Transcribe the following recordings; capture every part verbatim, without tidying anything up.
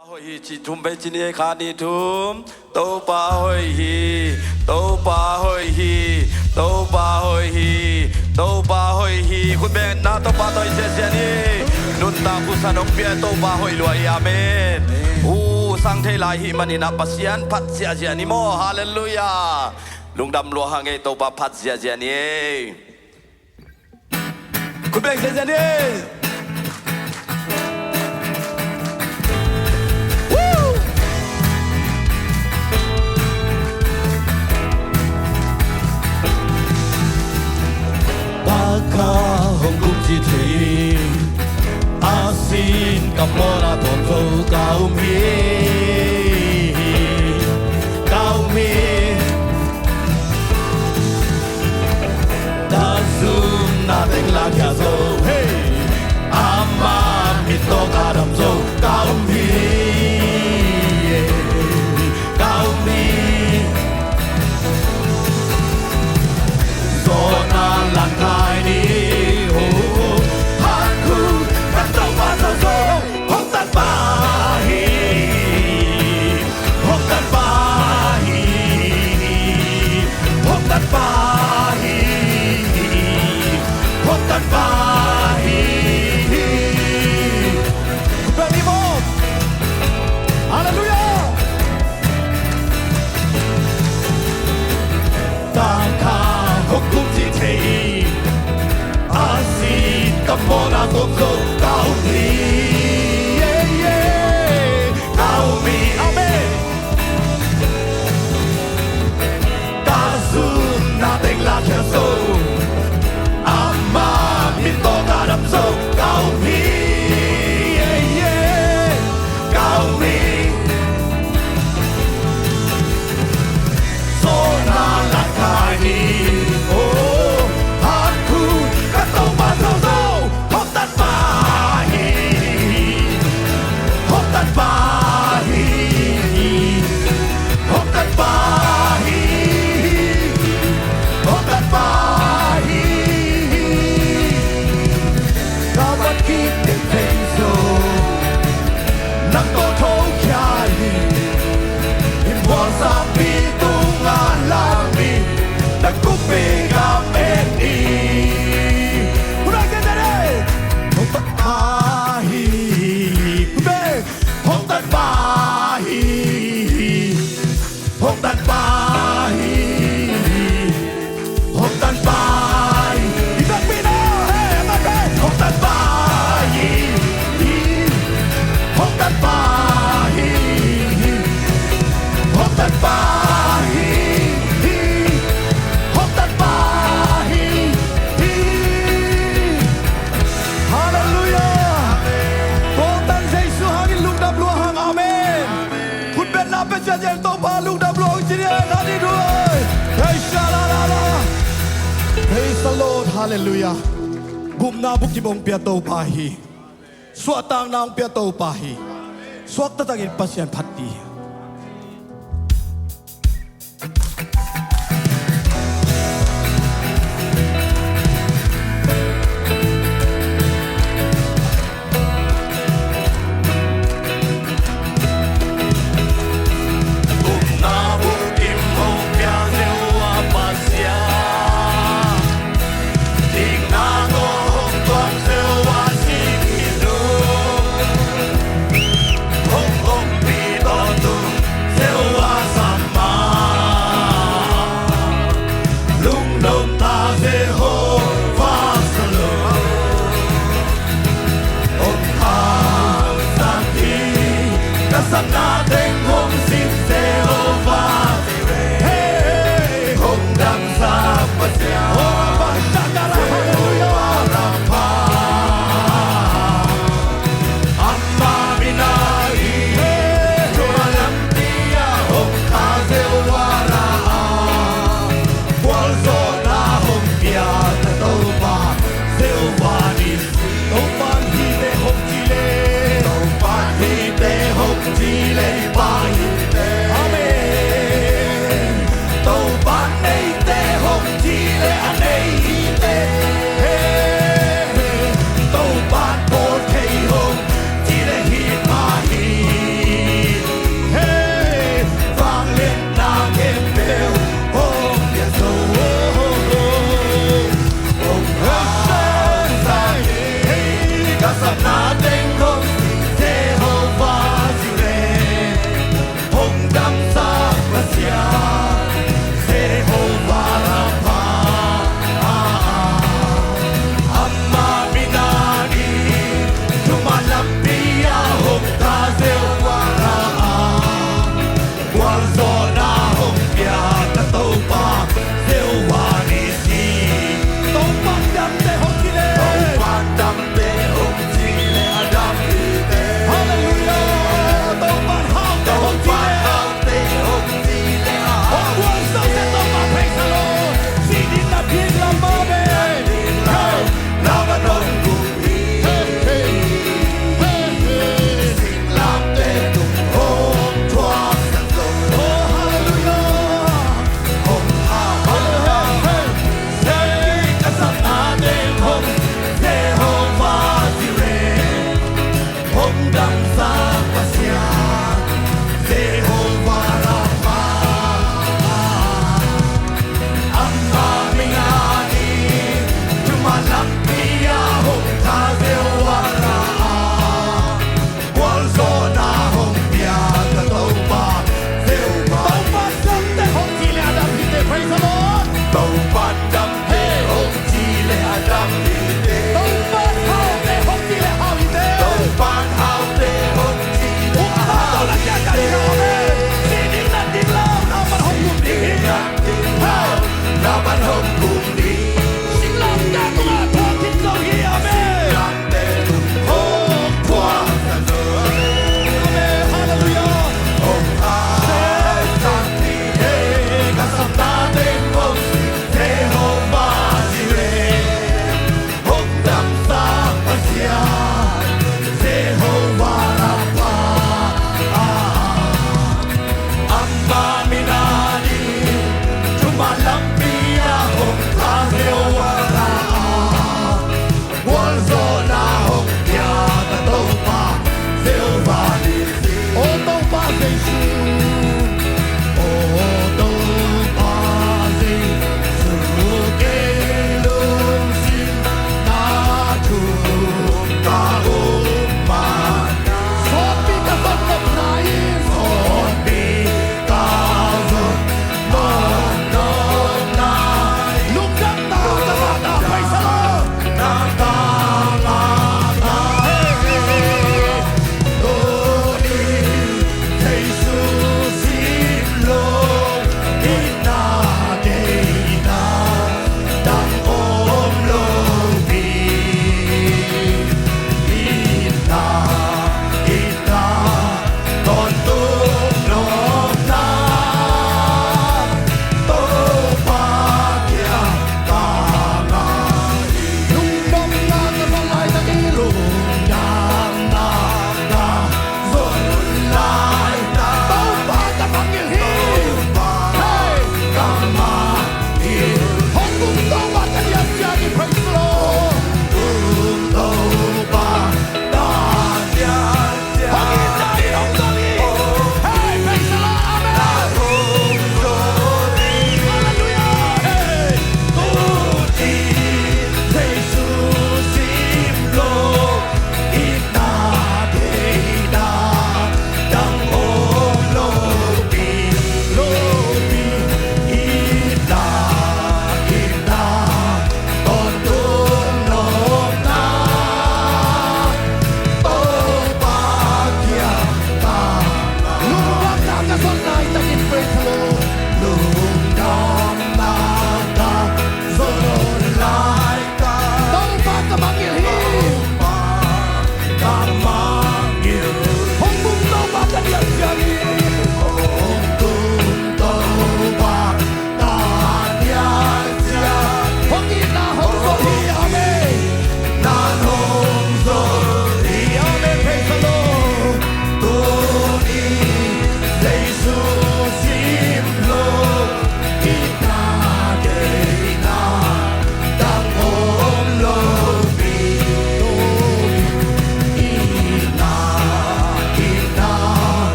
Hoih hi cih thum vei ci ni ei, khat, nih, thum. Topa hoih hi, Topa hoih hi, Topa hoih hi, Topa hoih hi. Khut beng na, Topa tawh i ziazia ni. Nuntak khusa nong pia Topa hoih lua hi. Amen. U sang thei lai hi manin a Pasian phat ziazia ni maw. Halleluiah. Lungdam lua hang ei, Topa phat ziazia ni ei. Khut beng ziazia ni. Woo! Taka hong kum ci thei, a sin ka mawhna tawm zo ka um hi, ka um hi. Ka zumna teng lakhia zo, hey. Ama mit tawh ka dam zo ka um hi, ka um hi. Zawhna langkai ni, oh, hankhu ka Topa zo zo. Hong tan pah hi, hong tan pah hi, hong tan pah hi, hong tan pah hi. Khut beng ni maw. Halleluiah. Taka hong kum ci thei, a sin ka mawhna tawm zo ka um hi, yeah, yeah. Ka um hi. Amen. Ka zumna teng lakhia zo, ama mit tawh ka dam zo ka um hi, yeah, yeah. Ka um hi. Zawhna langkai ni, oh, hankhu ka Topa zo zo. Hong tan pah hi, hong tan pah hi, hong tan pah hi, hong tan pah hi. Ka van kik teng thei zo, nang tawh thokhia hi. Himhuang sangpi tungah lam hi, na kumpi gam en hi. Hong tan pah hi. Hong tan pah hi. Hong tan pah hi. Hong tan pah hi. I takpi na, hey, hong tan pah hi. Hong tan pah hi. Hong tan pah hi. Hong tan pah hi. Halleluiah. Kawltan Jesu hangin lungdam lua hang. Amen. Khut beng na, pia ciat ciat Topa lungdam lua hang ci ni ei, khat, nih, thum. Hey, sha, la, la, la. Praise the Lord. Halleluiah. Gupna bukim hong pia Topa hi. Suahtakna hong pia Topa hi. Suakta takin Pasian phat ni.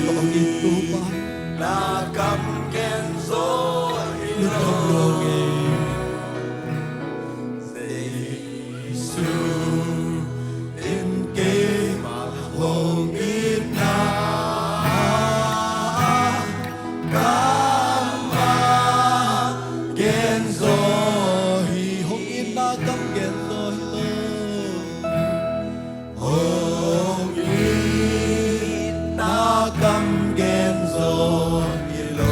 Hong it Topa, na kam gen zaw hi lo. Lungdam lo ing. Jesu in keima hong itna kam a gen zaw hi. Hong itna kam gen zaw hi lo. Hong itna kam gen zaw hi lo.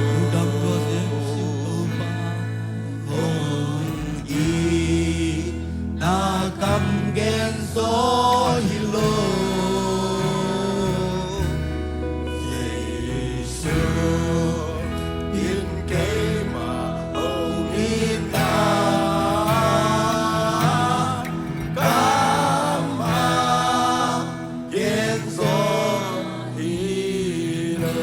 Lungdam lo Jesu Topa. Hong itna kam gen zaw hi lo. Jesu in keima hong itna kam a gen zaw hi lo.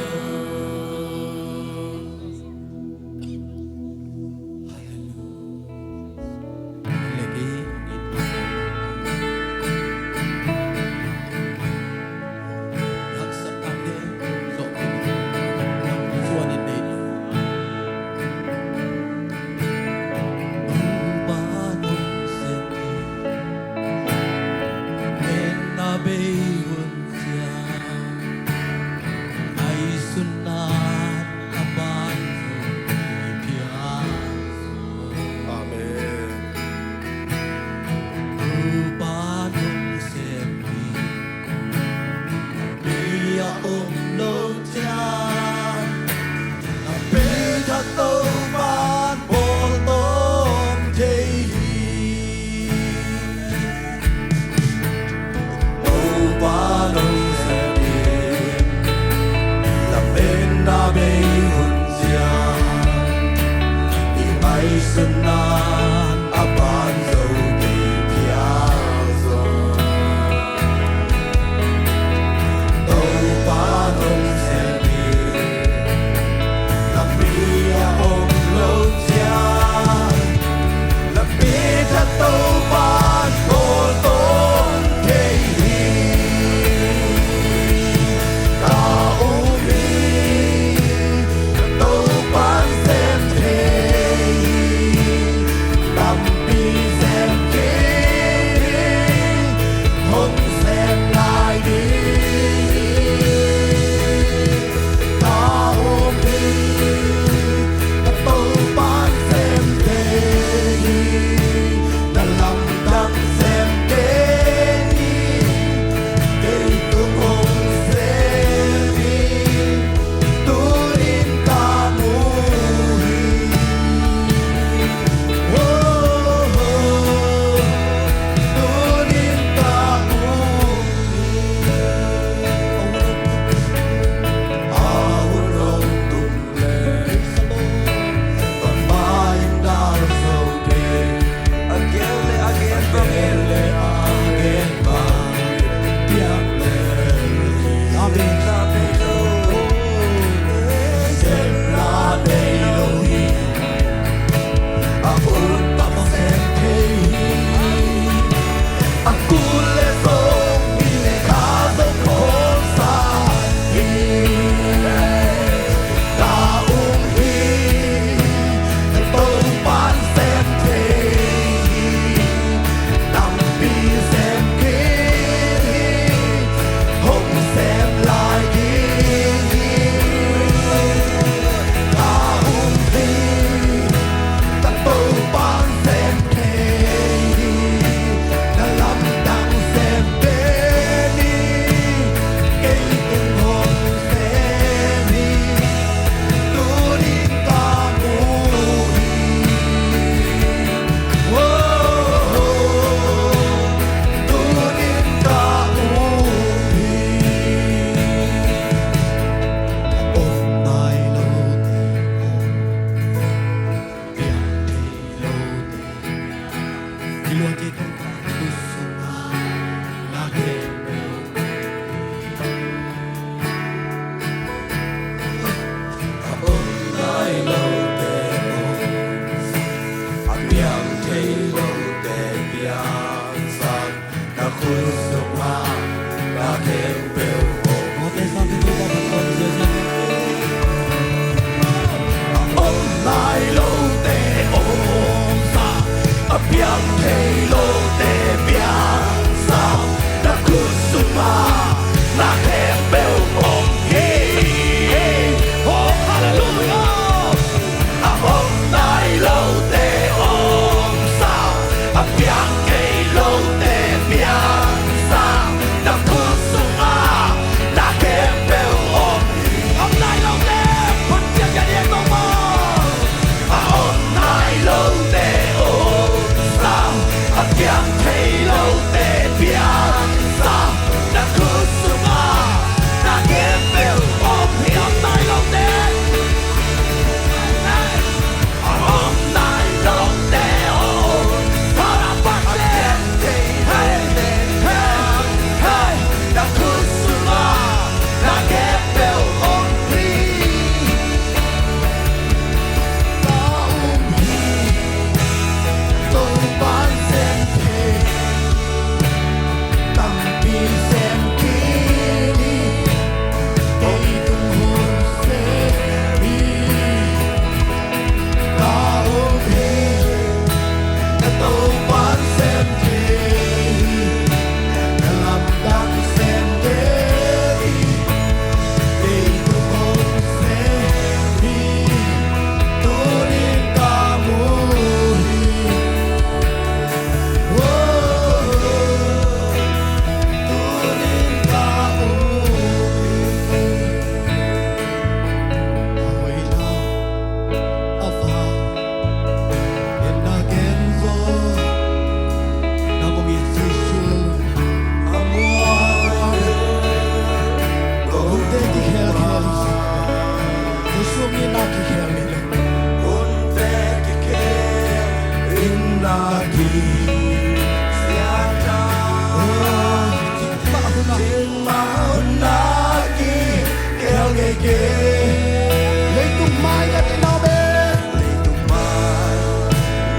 Leitung mai ngatin, amen. Leitung mai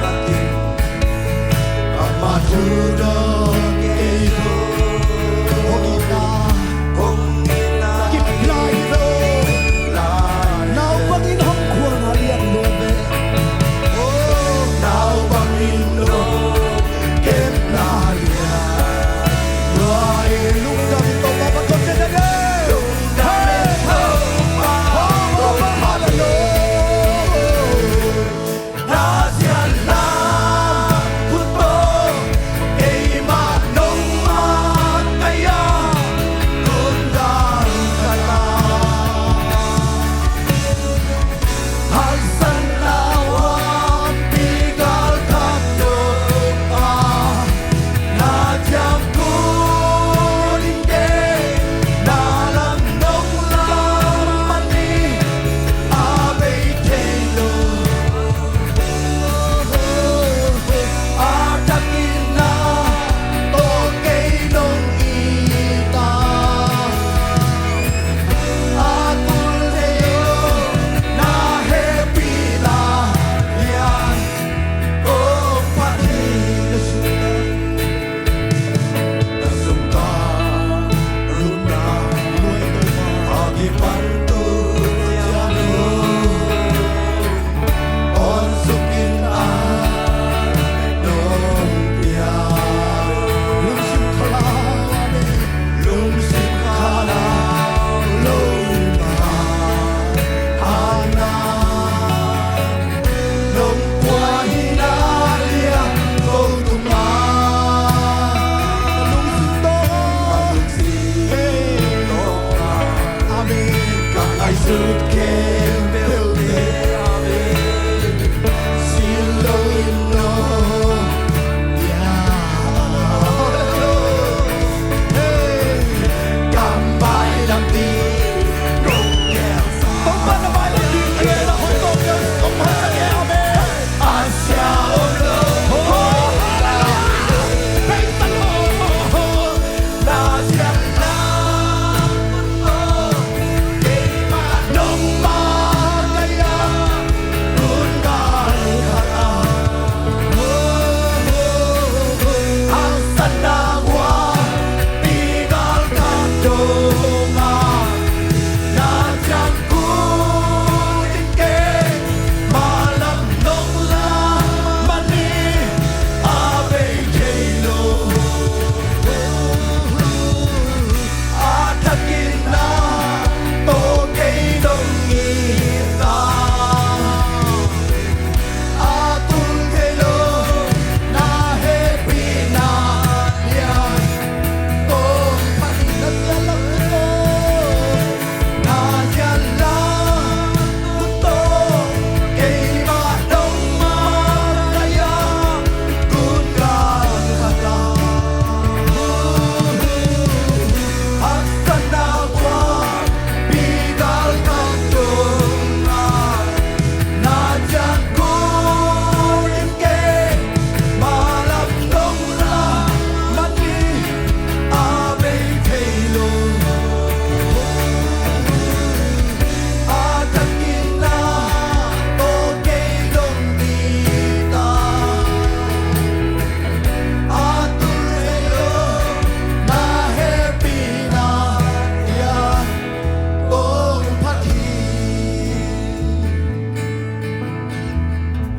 ngatin, ama thu dawng kei lo. Hong itna, hong itna kip lai lo. Naupangin hong khualna lian lo ve. Naupangin hong kepna lian. Lungdam in Topa, Topa, Topa, Topa.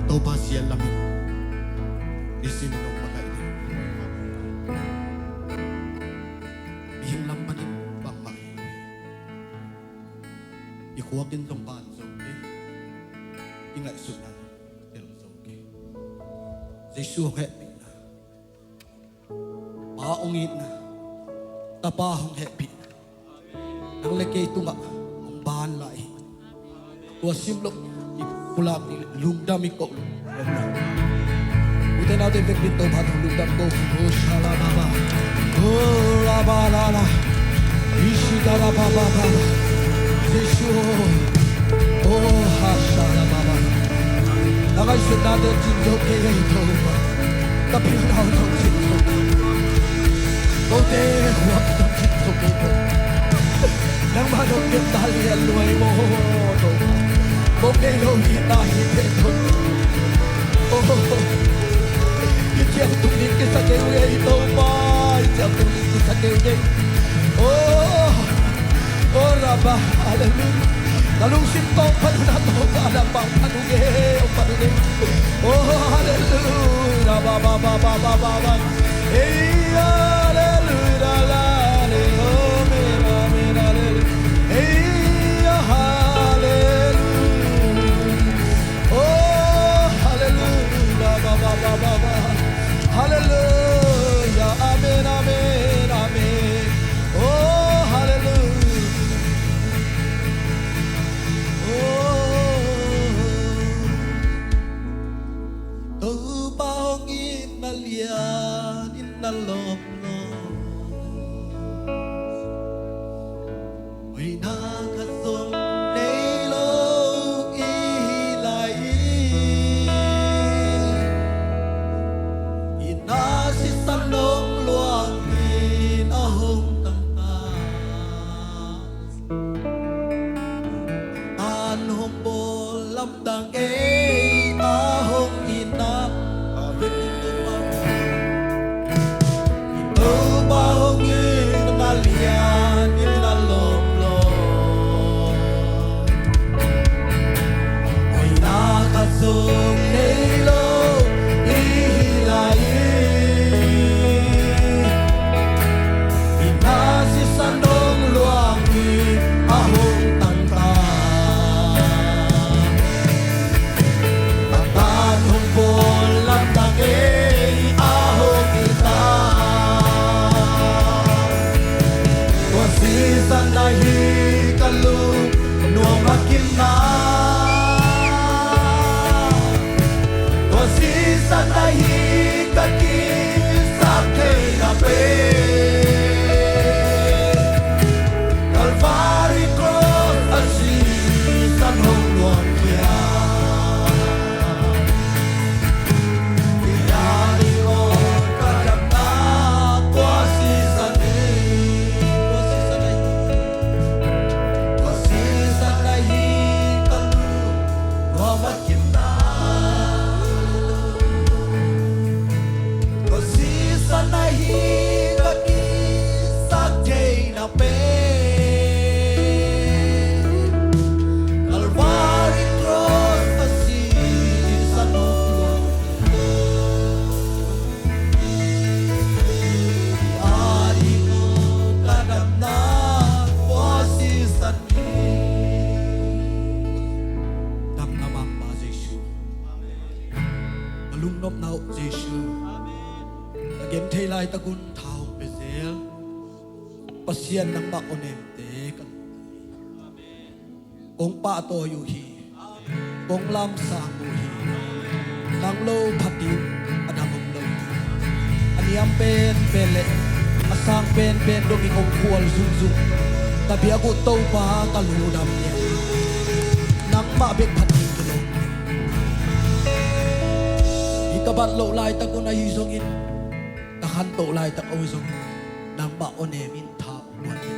Topa sial lamin i sin nong makaih ding. Mihing lam panin bangmah hi lo hi. I khuak in zong pan zo kei. I ngaihsutna zong tel zo kei. Jesu hong hehpihna, Pa hong itna, Tapa hong hehpihna, nang le kei tungah hong ban lai hi. Tua sim loh i pulak ding lungdam i koh lo. Ute naute vekpi in Topa tawh lungdam ko. O shalababa, o rabalala, ishikarabababa. Jesu, o hashalababa. Na ngaihsutnate cin zo kei ei Topa. Ka pilna zong cin zo kei. Kote khuak zong cin zo kei Topa. Nangmah nong kepna lian lua hi maw, Topa. Mong nei lo hihna hi thei thon. Oh, hih ciang tung ding kisa kei uh ei, Topa. Hih ciang tung ding kisa kei uh ei. Oh, oh, Rabba, hallelujah. Ka lungsim tawng phat uh na, Topa, nangmah phat uh ei, phat uh ei. Oh, hallelujah. Rabba, ba, ba, ba, ba, ba, ba. Hey, hallelujah, hallelujah, amen, amen, hallelujah. Hey, hallelujah. Oh, hallelujah. Ba, ba, ba, ba, ba. Hallelujah. Amen, amen, amen. Oh, hallelujah. Oh, Topa hong itna lian in na lawm lo. Hoihna khat zong nei lo i hi lai i, i na sisan hong luangin a hong tangka. An hong bawl lamdang ei a hong itna. Amen. Topa hong itna lian in na lawm lo. Hoihna khat zong nei lo i hi lai i, i na sisan hong luangin a hong tangka. A tan hong bawl lamdang ei a hong itna. Tua sisan ahi ka lung nuam a kimna. Tua sisan ahi ka kisap theihna pen. Calvary cross a sisan hong luang khia. I a ding aw ka damna tua sisan hi. Tua sisan ahi, tua sisan ahi ka lung nuam a kimna. Tua sisan ahi ka kisap theihna pen. Calvary cross a sisan hong luang. I a ding aw ka damna tua sisan hi. Damna mangpa Jesu. Ka lungnopna uh Jesu. Ka genthei laitak un tha hong pia zel Pasian nangmah aw nemte ka lungdam hi. Kong pahtawi uh hi. Kong lamsang uh hi. Nang lo phatin a dam om lo hi. A niam penpen le a sang penpen dongin hong khual zungzung ka biak uh Topa ka lungdam hi. Nangmah bek phatin ka lo. Hi ka bat loh laitak un ahi zongin, ka khantoh laitak ahi zongin, nangmah aw nemin tha hong guan hi.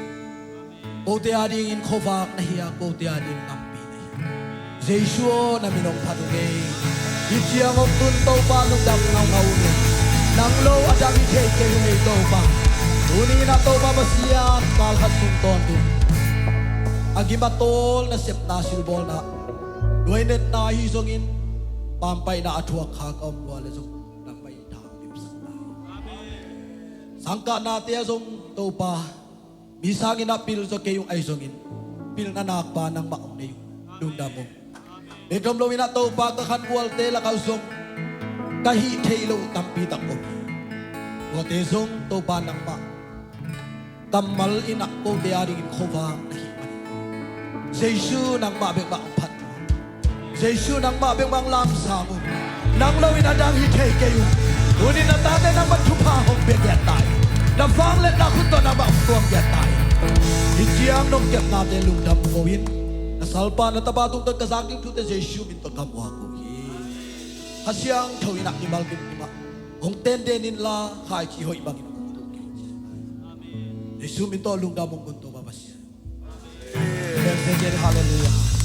Kote a dingin khuavak na hi a, kote a dingin ngampi na hi. Jesu aw, na min hong phat uh ei. Hih ciang hong tun Topa lungdam ngaungau uh ei. Nang lo a dang hi thei kei uh ei Topa. Tuni-in ah Topa Pasian, kal khat sung tawntung a gim a tawl nasepna silbawlna, nuainetna ahi zongin, pampaihna a thuak kha ka om lua le zong, nangmah in tha hong dimsak ta hi. Sangkahnate ah zong Topa, mi sangin ah pil zaw kei ung ahi zongin, pilna nakpa nangmah hong nei ung. Lungdam ung. Bek om loin ah Topa, ka khangualte lakah zong ka hih theih loh tampi tak om hi. Tuate zong Topa nangmah kammal in ah kote a dingin khuavak na hih manin, Jesu nangmah bek mah hong phat. Jesu nangmah bek mah hong lamsang un. Nang loin a dang hi thei kei un. Tunin na tate nangmah thupha hong pia giat ta in. Na vangliatna khut tawh nangmah hong tuam giat ta in. Hih ciang nong kepnate lungdam ko-in, na salpa na tapa tungtawn ka zak ding thute Jesu min tawh ka muak uh hi. Kha Siangtho in ah mimal kim tungah hong tenden inla, khaici hoih bangin hong tung kei in. Jesu min tawh lungdam hong ko-in, Topa Pasian. Hallelujah.